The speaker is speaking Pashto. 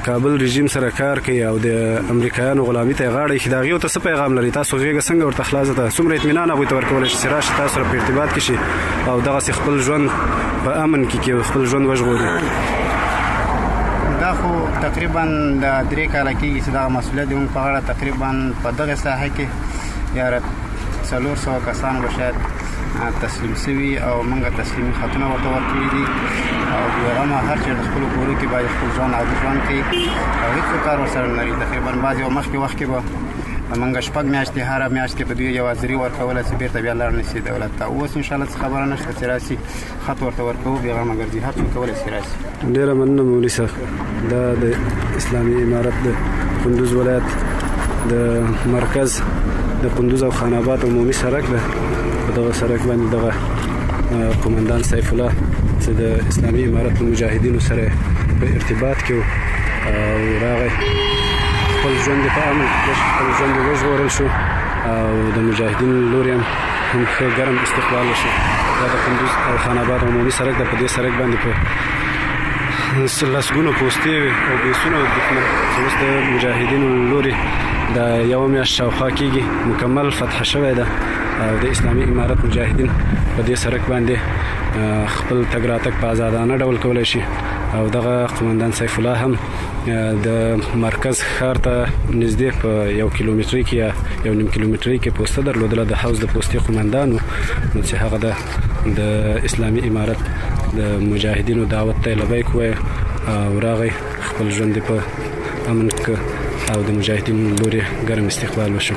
کابل رژیم سره کار کوي او د امریکایانو غلامي ته غاړه ایښې ده، هغوی ته څه پیغام لري؟ تاسو غېږه څنګه ورته خلاصه ده؟ څومره اطمینان هغوی ته ورکولی شي چې راشي تاسو سره په ارتباط کې شي او دغسې خپل ژوند په امن کې کې خپل ژوند وژغوري؟ دا خو تقریبا د 3 کاله کېږي چې دغه مسؤلیت زموږ په غاړه، تقریبا په دغه ساحه کې یاره 400 کسان به شاید تسلیم سوي او موږ تسلیمي خطونه ورته ورکړي دي او بېغمه هر چېرته خپلو کورو کې باید خپل ژوند عادي ژوند کوي او هېڅ کار ورسره نه لري. تقریبا بعضې مخکې وخت کې به موږ 6 میاشتې هره میاشت کې په دوی یو حاضري ورکوله چې بېرته بیا لاړ نه شي دولت ته. اوس انشاءالله څه خبره نشته چې راسي، خط ورته ورکوو، بېغمه ګرځي، هر څوک کولی شي راسي. ډېره مننه مولوي صاحب. دا د اسلامي امارت د کندوز ولایت د مرکز د کندوز او خان آباد عمومي سرک ده. په دغه سرک باندې دغه قومندان سیف الله چې د اسلامي امارت له مجاهدینو سره په ارتباط کې او راغی، خپل ژوند په امن کې خپل ژوند وژغورل شو او د مجاهدینو لوري هم ښه ګرم استقبال وشو. دا د کندوز او خان آباد عمومي سرک ده. په دې سرک باندې په لسګونو پوستې وې او بیسونه دښمن چې اوس د مجاهدینو له لوري د یوه میاشت شاوخوا کېږي مکمل فتح شوی ده او د اسلامي امارت مجاهدین په دې سرک باندې خپل تګ راتګ په آزادانه ډول کولی شي. او دغه قومندان سیف الله هم د مرکز ښار ته نږدې په 1 کیلومتري کې یا 1.5 کیلومتري کې پوسته درلودله، د حوض د پوستې قومندان و، نو چې هغه د اسلامي امارت د مجاهدینو دعوت ته لبیک ووایه او راغی، خپل ژوند په امن کې او د مجاهدینو لوري ګرم استقبال وشو.